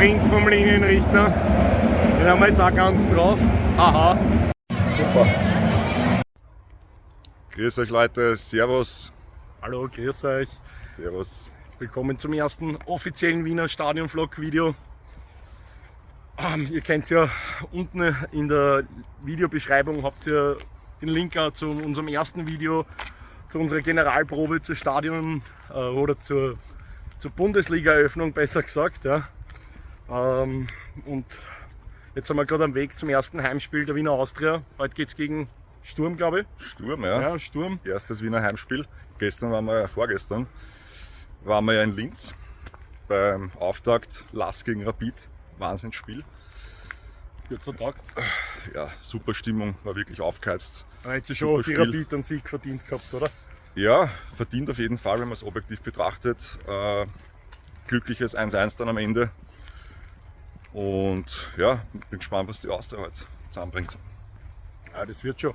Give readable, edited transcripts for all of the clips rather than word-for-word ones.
Sprint vom Linienrichter. Den haben wir jetzt auch ganz drauf. Haha. Super. Grüß euch Leute, Servus. Hallo, grüß euch. Servus. Willkommen zum ersten offiziellen Wiener Stadion-Vlog-Video. Ihr kennt ja unten in der Videobeschreibung habt ihr den Link auch zu unserem ersten Video, zu unserer Generalprobe zur Stadion oder zur Bundesliga-Eröffnung, besser gesagt. Ja. Und jetzt sind wir gerade am Weg zum ersten Heimspiel der Wiener Austria. Heute geht's gegen Sturm, glaube ich. Sturm, ja. Ja, Sturm. Erstes Wiener Heimspiel. Gestern waren wir ja, vorgestern waren wir ja in Linz beim Auftakt LASK gegen Rapid. Wahnsinnsspiel. Wird so taugt. Ja, super Stimmung, war wirklich aufgeheizt. Da hätte sie schon Super die Spiel. Rapid einen Sieg verdient gehabt, oder? Ja, verdient auf jeden Fall, wenn man es objektiv betrachtet. Glückliches 1-1 dann am Ende. Und ja, bin gespannt, was die Austria heute zusammenbringt. Ja, das wird schon.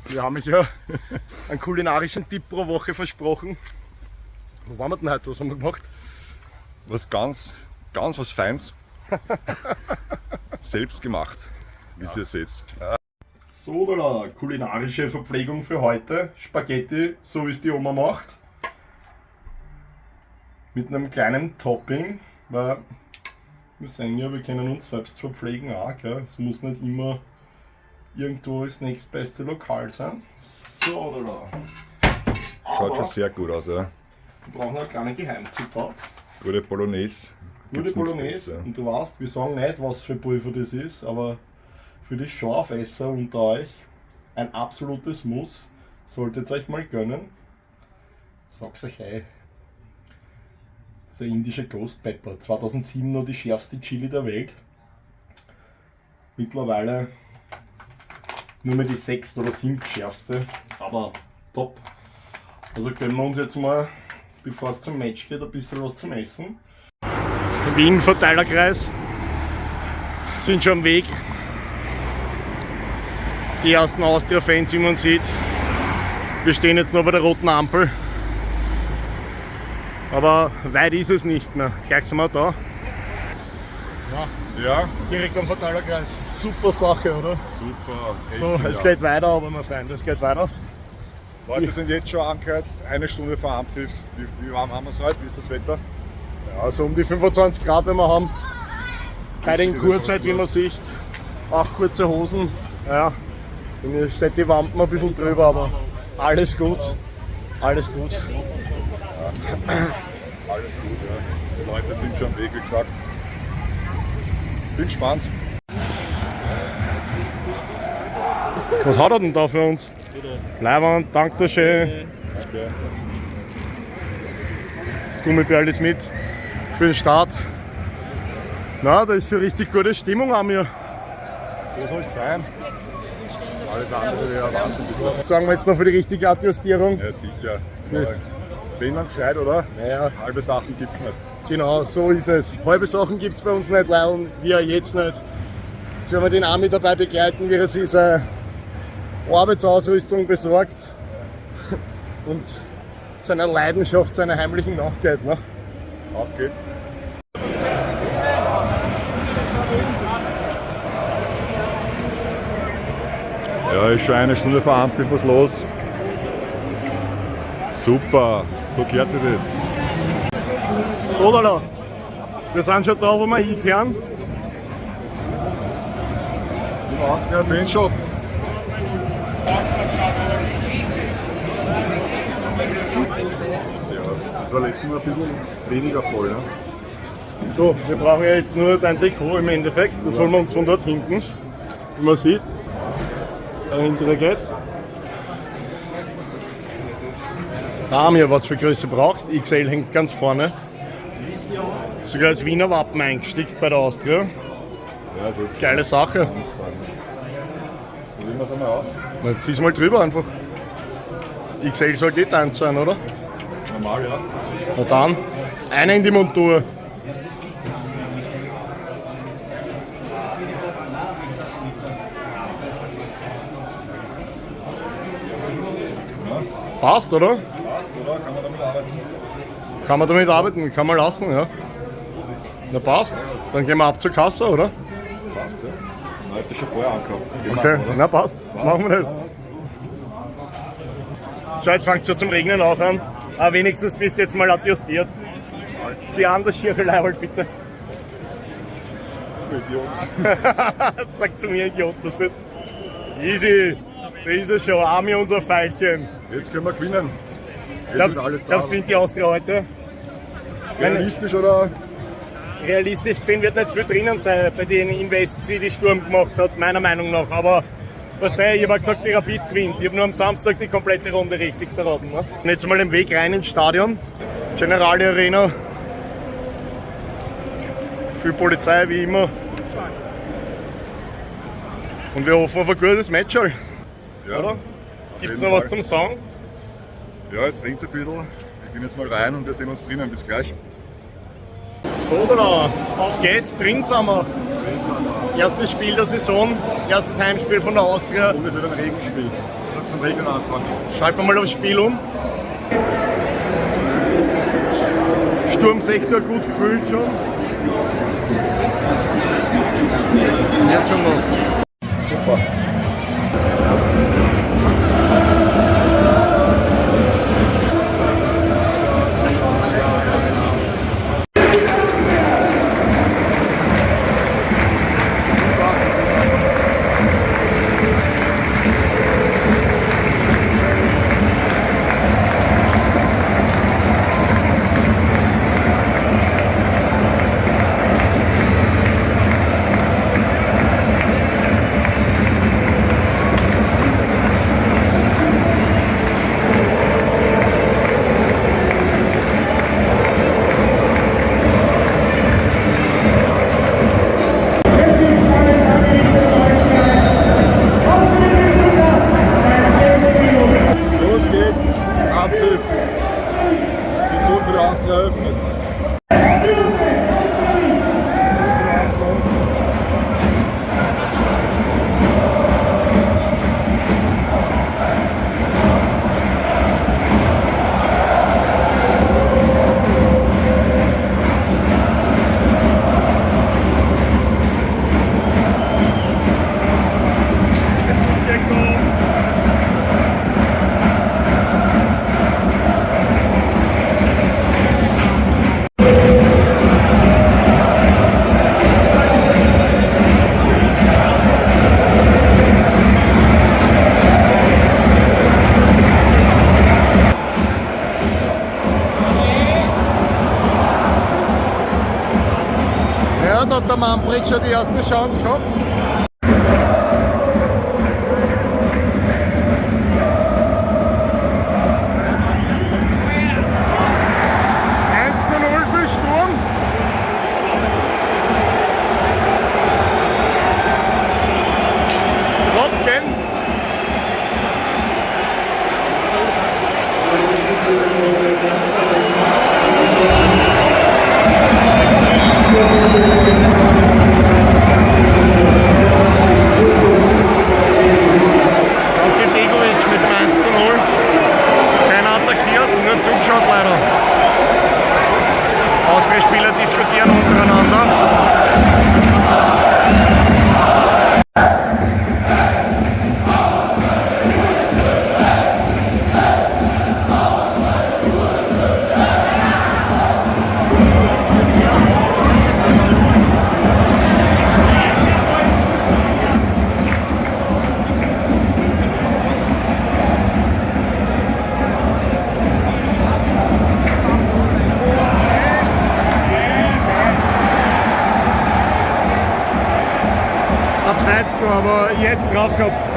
Wir haben euch ja einen kulinarischen Tipp pro Woche versprochen. Wo waren wir denn heute? Was haben wir gemacht? Was ganz, ganz was Feins. Selbst gemacht, wie ihr seht. So, da, kulinarische Verpflegung für heute. Spaghetti, so wie es die Oma macht. Mit einem kleinen Topping, weil wir sehen ja, wir können uns selbst verpflegen auch. Gell? Es muss nicht immer irgendwo das nächstbeste Lokal sein. So, da. Schaut schon sehr gut aus, ja. Wir brauchen eine kleine Geheimzutat. Gute Bolognese. Gute Gibt's nichts Bolognese. besser. Und du weißt, wir sagen nicht, was für Pulver das ist, aber für die Schafesser unter euch ein absolutes Muss. Solltet ihr euch mal gönnen. Sag's euch, ey. Das ist der indische Ghost Pepper. 2007 noch die schärfste Chili der Welt. Mittlerweile nur mehr die sechst oder siebtschärfste. Aber top. Also gönnen wir uns jetzt mal, bevor es zum Match geht, ein bisschen was zum Essen. Wien Verteilerkreis sind schon am Weg. Die ersten Austria-Fans, wie man sieht. Wir stehen jetzt noch bei der roten Ampel. Aber weit ist es nicht mehr. Gleich sind wir da. Ja, Ja, direkt am Verteilerkreis. Super Sache, oder? super. Echt So, es genial. geht weiter, aber mein Freund, es geht weiter. Leute sind jetzt schon angeheizt, eine Stunde vor Anpfiff. Wie warm haben wir es heute? Wie ist das Wetter? Ja, also um die 25 Grad, wenn wir haben. Bei den Kurzzeit, wie man sieht. Auch kurze Hosen. Ja, bei mir steht die Wampen ein bisschen drüber, aber alles gut. Alles gut. Alles gut, ja. Die Leute sind schon am Weg, wie gesagt. Bin gespannt. Was hat er denn da für uns? Leiwand, danke schön. Danke. Das Gummibärl ist mit für den Start. Na, da ist schon richtig gute Stimmung an mir. So soll es sein. Alles andere wäre Wahnsinn. Sagen wir jetzt noch für die richtige Adjustierung. Ja, sicher. Ja. Wenn dann gescheit, oder? Naja, Halbe Sachen gibt's nicht. genau, so ist es. Halbe Sachen gibt es bei uns nicht, leider, wir jetzt nicht. Jetzt werden wir den Ami dabei begleiten, wie er sich seine Arbeitsausrüstung besorgt und seiner Leidenschaft, seiner heimlichen nachgeht. Ne? Auf geht's. Ja, ist schon eine Stunde vor Anpfiff, was los? Super, so gehört sich das. So, da, wir sind schon da, wo wir hinkehren. Im Austria Fanshop. Servus. Das war letztes Mal ein bisschen weniger voll, ne? So, wir brauchen ja jetzt nur dein Trikot im Endeffekt. Das holen wir uns von dort hinten, wie man sieht. Dahinter geht's. Samir, was für Größe brauchst? XL hängt ganz vorne. Sogar das Wiener Wappen eingestickt bei der Austria. Ja, also Geile Sache. Probieren wir es einmal aus. Na, zieh's mal drüber einfach. XL sollte eh deins sein, oder? Normal, ja. Na dann, eine in die Montur. Passt, oder? Passt, oder? Kann man damit arbeiten? Kann man damit arbeiten, kann man lassen, ja. Na passt. Dann gehen wir ab zur Kasse, oder? Passt, ja. Ich hab das schon vorher angehabt. Gehen wir Okay, ab, oder? na passt. Machen wir das. Schau, jetzt fängt schon zum Regnen auch an. Aber wenigstens bist du jetzt mal adjustiert. Zieh an das schiere Leiberl, bitte. Du Idiot. Sag zu mir, Idiot, du bist. Easy. Da ist er schon. Armi, unser Veilchen. Jetzt können wir gewinnen. Jetzt Glaubst ist alles da. glaubst, gewinnt die Austria heute? Realistisch oder? Realistisch gesehen wird nicht viel drinnen sein bei den Invests, die die Sturm gemacht hat, meiner Meinung nach. Aber was du, ich habe gesagt, die Rapid gewinnt. Ich habe nur am Samstag die komplette Runde richtig beraten. Ne? Und jetzt mal den Weg rein ins Stadion. Generali Arena. Viel Polizei, wie immer. Und wir hoffen auf ein gutes Match, Ja, oder? Gibt es jeden noch was Fall. zum Sagen? Ja, jetzt regnet es ein bisschen. Wir gehen jetzt mal rein und wir sehen uns drinnen. Bis gleich. So, da, auf geht's, drin sind wir. Erstes Spiel der Saison, erstes Heimspiel von der Austria. Und es wird ein Regenspiel. Es hat zum Regnen angefangen. Schalten wir mal aufs Spiel um. Sturmsektor gut gefüllt schon. Das wird schon was. Super. Los geht's. Abpfiff. Saison für die Austria eröffnet. Ja, da hat der Manfred schon die erste Chance gehabt. 1:0 für Sturm. Trocken. Josip Begovic mit dem 1:0. Keiner attackiert, nur zugeschaut leider. Austria-Spieler diskutieren untereinander. Abseits da, aber jetzt drauf gehabt.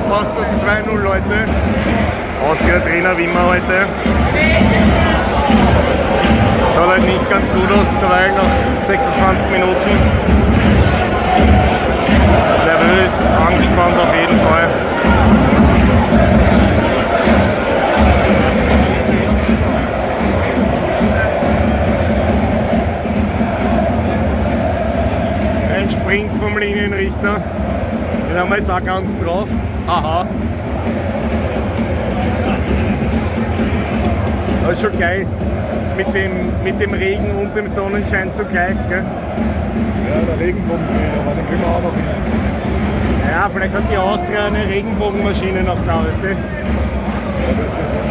Fast das 2:0, Leute. Austria-Trainer Wimmer heute. Schaut halt nicht ganz gut aus, derweil noch 26 Minuten. Nervös, angespannt auf jeden Fall. Ein Sprint vom Linienrichter. Den haben wir jetzt auch ganz drauf. Aha. Das ist schon geil. Mit dem Regen und dem Sonnenschein zugleich, gell? Ja, der Regenbogen fehlt, aber den kriegen wir auch noch hin. Ja, vielleicht hat die Austria eine Regenbogenmaschine noch da, weißt du? Ja, das ist gesund.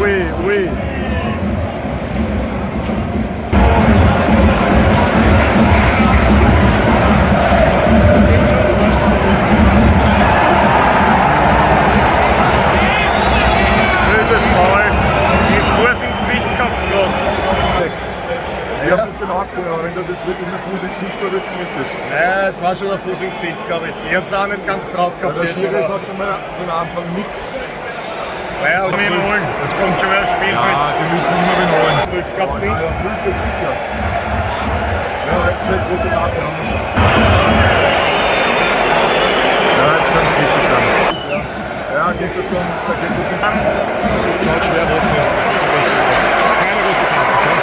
Ui, ui. Böses Foul. Den Fuß im Gesicht gehabt gerade. Ich hab's nicht genau gesehen, aber wenn das jetzt wirklich ein Fuß im Gesicht war, wird's kritisch. Ja, es war schon der Fuß im Gesicht, glaube ich. Ich hab's auch nicht ganz drauf Ja, gehabt. der jetzt, Schiri aber- sagt einmal von Anfang nichts. Naja, wir holen. Es kommt schon wieder Spielfeld. Ja, die müssen immer wen holen. Prüft, glaubst du nicht? Ja, prüft jetzt sicher. Ja, check, rote Karte haben wir schon. Ja, jetzt kann es kritisch werden. Ja, geht schon zum. Da geht schon zum. Schaut schwer rot ist. Keine rote Karte, schon.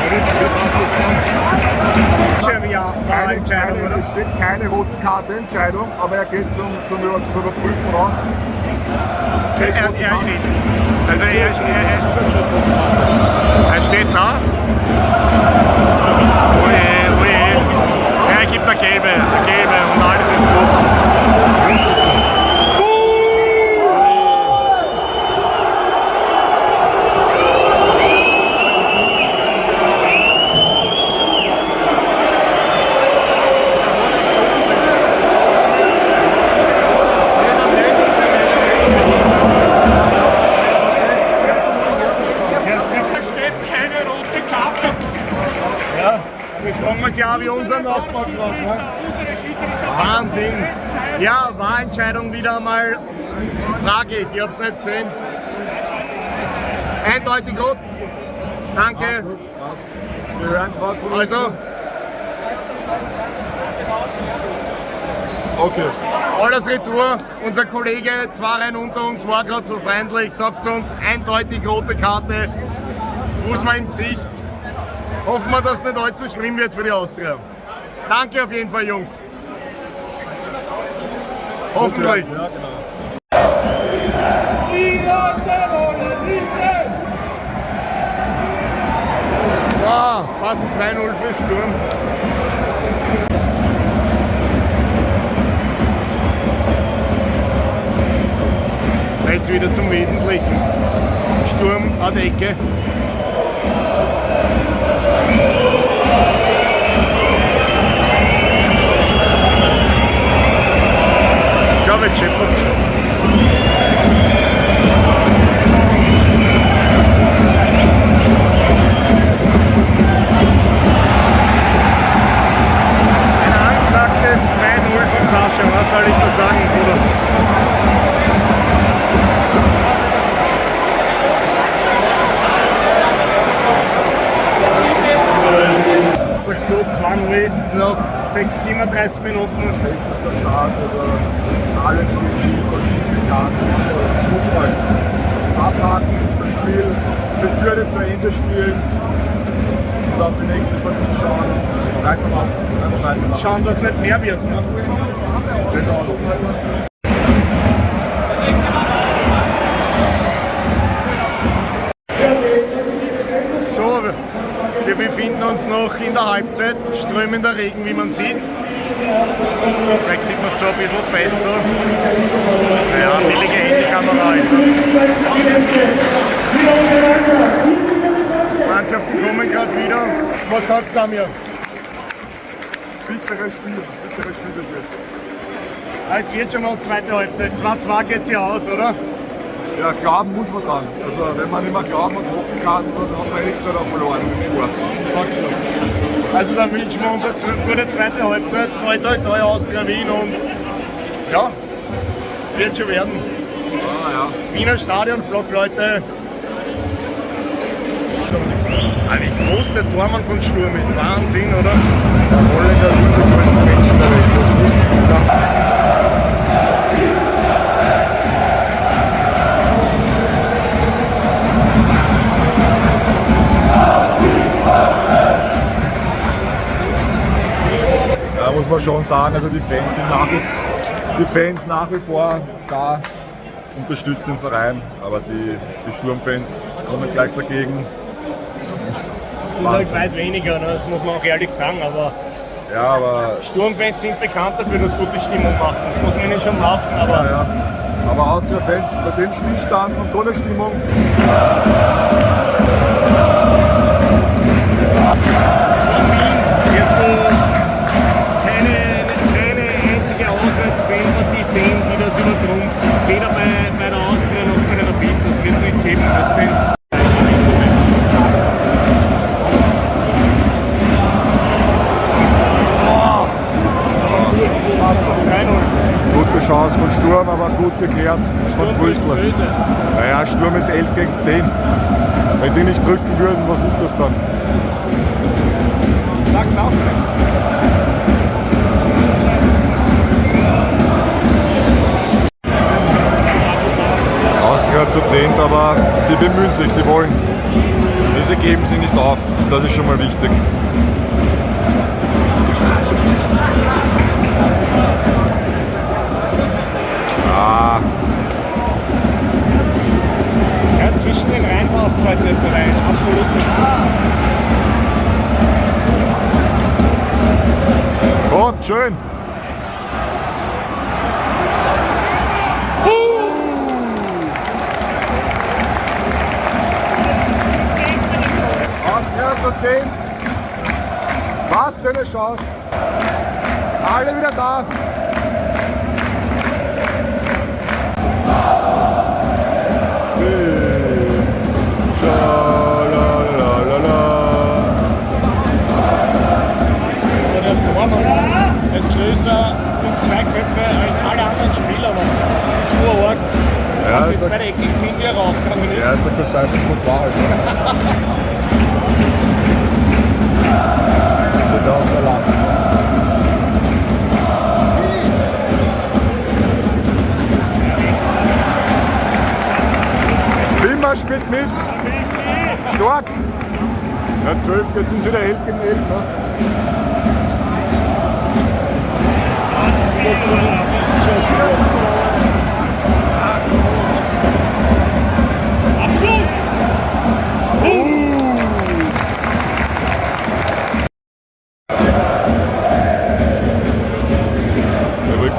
Ja, wie passt das zusammen? Ja, Entscheidung, Es steht keine rote Karte Entscheidung, aber er geht zum Überprüfen raus. Check rote Karte. Also er steht da. Oje, oje. Er gibt eine gelbe und alles ist gut. Das fragen wir uns ja wie unser Nachbar gerade. Ne? Wahnsinn! Ja, Wahlentscheidung wieder einmal fraglich, ich hab's nicht gesehen. Eindeutig rot. Danke. Ja, gut, passt. Wir hören gerade von Also. Okay. Alles retour. Unser Kollege, zwei Reihen unter uns, war gerade so freundlich, sagt zu uns, eindeutig rote Karte. Fuß war im Gesicht. Hoffen wir, dass es nicht allzu schlimm wird für die Austria. Danke auf jeden Fall, Jungs. Hoffentlich. Ja, genau. Die Leute wollen wissen! So, fast 2-0 für Sturm. Jetzt wieder zum Wesentlichen. Sturm an der Ecke. Ich glaube, jetzt scheppert's. Ein angesagtes 2-0 vom Sascha, was soll ich da sagen, Bruder? Sagst du 2-0 nach 6, 37 Minuten? Schlechtester Start, also alles geht schief, was schief gegangen ist. Das Fußball. Abhaken, das Spiel mit Würde zu Ende spielen und auf die nächste Partie schauen und weitermachen. Einfach weitermachen. Schauen, dass nicht mehr wird. Ne? Das auch noch. So, wir befinden uns noch in der Halbzeit, strömender Regen, wie man sieht. Vielleicht sieht man es so ein bisschen besser. Naja, billige Handykamera halt. Mannschaften kommen gerade wieder. Was sagst du, Amir? Bitteres Spiel, bitteres Spiel bis jetzt. Es wird schon noch zweite Halbzeit. 2-2 geht's ja aus, oder? Ja, glauben muss man dran. Also wenn man nicht mehr glauben und hoffen kann, dann hat man eh nichts mehr da verloren im Sport. Sagst du. Also dann wünschen wir uns eine gute zweite Halbzeit. Toi, toi, toi, Austria Wien und ja, Es wird schon werden. Ah, ja. Wiener Stadion-Vlog, Leute. Ah, wie groß der Tormann von Sturm ist. Wahnsinn, oder? Der Holländer sind die größten Menschen der Welt, das wusste ich nicht. Ja, muss man schon sagen, also die Fans sind nach wie vor da, unterstützen den Verein, aber die Sturmfans kommen gleich dagegen. Sind halt weit weniger, ne? Das muss man auch ehrlich sagen, aber Ja, aber Sturmfans sind bekannt dafür, dass gute Stimmung machen. Das muss man ihnen schon lassen, aber Ja, ja. Aber Austria-Fans bei dem Spielstand und so eine Stimmung. In Wien wirst du keine einzige Auswärtsfanpartie sehen, die das übertrumpft. Weder bei der Austria noch bei der Rapid, das wird es nicht geben. Das sind Fast das 3-0. Gute Chance von Sturm, aber gut geklärt von Früchtl. Böse. Naja, Sturm ist 11 gegen 10. Wenn die nicht drücken würden, was ist das dann? Sag das nicht. Austria zu 10, aber sie bemühen sich, sie wollen. Sie geben sie nicht auf. Und das ist schon mal wichtig. Ah, Ja, zwischen den Reihen passt es heute rein. Absolut nicht. Kommt, schön. Austria zu 10. Was für eine Chance. Alle wieder da. Schalalala. Aber der Tormann ist größer und zwei Köpfe als alle anderen Spieler. Mann. Das ist urarg. Ja, Hast du ist jetzt der, bei der Ecke gesehen, wie er rausgegangen ist? ja, ist der Cousin von Courtois. Halt, ne? Das ist auch Salat. Wimmer spielt mit. Stark. Ja, 12, jetzt sind es wieder 11 gegen 11. Ne? Abschluss! Verrückt.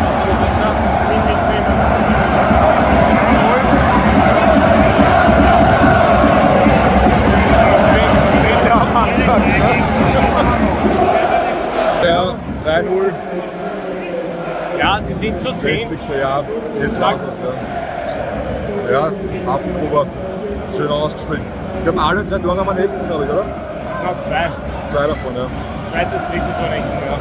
Was hab ich da gesagt? Wien mitnehmen. Das dritte auch angesagt. Ne? Ja, 3-0. Ja, sie sind zu 10. 60. Jahr. Jetzt war's es, ja. Ja, Affengruber. Schön ausgespielt. Die haben alle drei Tore waren Ecken, glaube ich, oder? Na, zwei. Zwei davon, ja. Zweites, drittes war Ecken, ja.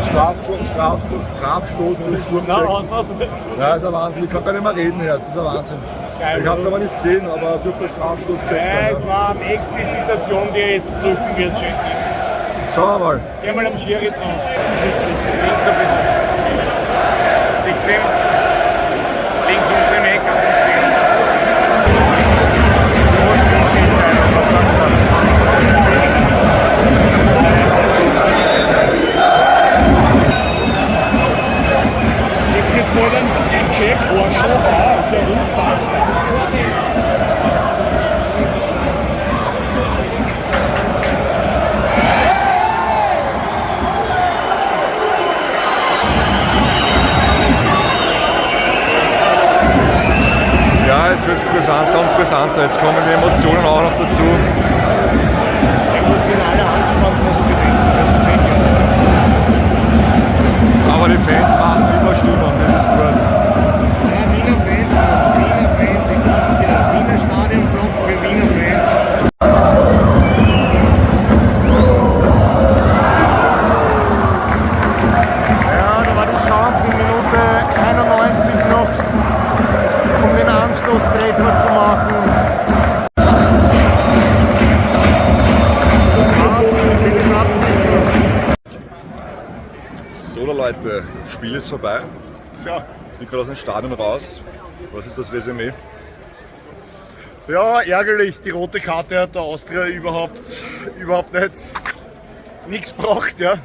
Strafstoß. Strafstoß. Für den Strafstoß für Sturm. Na, aus was? Ja, ist ein Wahnsinn. Ich kann gar nicht mehr reden, Herr. Das ist ein Wahnsinn. Geil, Ich habe es oder? aber nicht gesehen, aber durch den Strafstoß checkt Ja, es sein. war am Eck die Situation, die er jetzt prüfen wird, schätze ich. Ja. Schauen wir mal. Geh mal am Schiri drauf. Links ein bisschen. 16. Links unten im Eck hast du stehen. Und große Entscheidung, was sagt man? Gibt jetzt mal einen Check, Arschloch auch, ist ja unfassbar. Ja, es wird brisanter und brisanter. Jetzt kommen die Emotionen auch noch dazu. Emotionale Anspann muss bedenken, das ist eh klar. Aber die Fans machen immer Stimmung, das ist gut. Ja, Wiener Fans, Wiener Fans, ich sag's dir. Wiener Stadionvlog für Wiener Fans. Leute, das Spiel ist vorbei. Tja. Wir sind gerade aus dem Stadion raus. Was ist das Resümee? Ja, ärgerlich. Die rote Karte hat der Austria überhaupt nicht nichts gebracht, ja.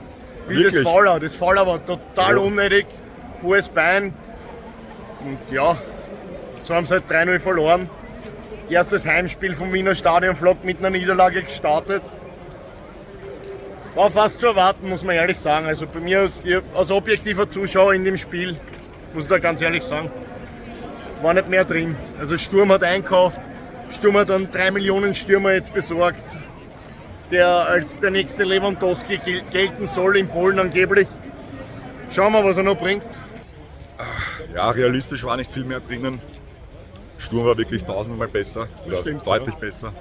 Wie Wirklich? das Foul auch. Das Foul war total Ja. unnötig. Hohes Bein. Und ja, so haben sie halt 3-0 verloren. Erstes Heimspiel vom Wiener Stadionvlog mit einer Niederlage gestartet. War fast zu erwarten, muss man ehrlich sagen. Also bei mir, als objektiver Zuschauer in dem Spiel, muss ich da ganz ehrlich sagen, war nicht mehr drin. Also Sturm hat einkauft, Sturm hat einen 3 Millionen Stürmer jetzt besorgt, der als der nächste Lewandowski gelten soll in Polen angeblich. Schauen wir, was er noch bringt. Ja, realistisch war nicht viel mehr drinnen. Sturm war wirklich tausendmal besser. Oder stimmt, deutlich besser.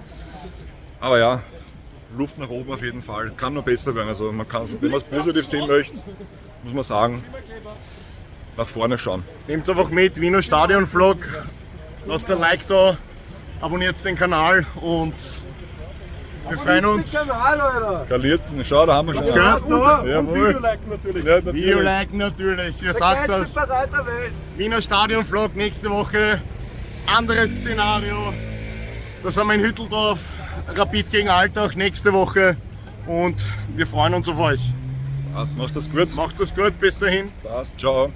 Aber ja, Luft nach oben auf jeden Fall. Kann nur besser werden. Also man kann, wenn man es positiv sehen möchte, muss man sagen, nach vorne schauen. Nehmt einfach mit, Wiener Stadion-Vlog. Lasst ein Like da, abonniert den Kanal und wir freuen uns. Kanal, Alter. Galierzen, schau, da haben wir schon. gehört. So, und Jawohl. Video-Liken natürlich. Ja, natürlich. Video liken natürlich, ihr sagt es. Bereit der Welt. Wiener Stadion-Vlog nächste Woche. Anderes Szenario. Da sind wir in Hütteldorf. Rapid gegen Altach nächste Woche. Und wir freuen uns auf euch. Passt, macht das gut. Macht es gut, bis dahin. Passt, ciao.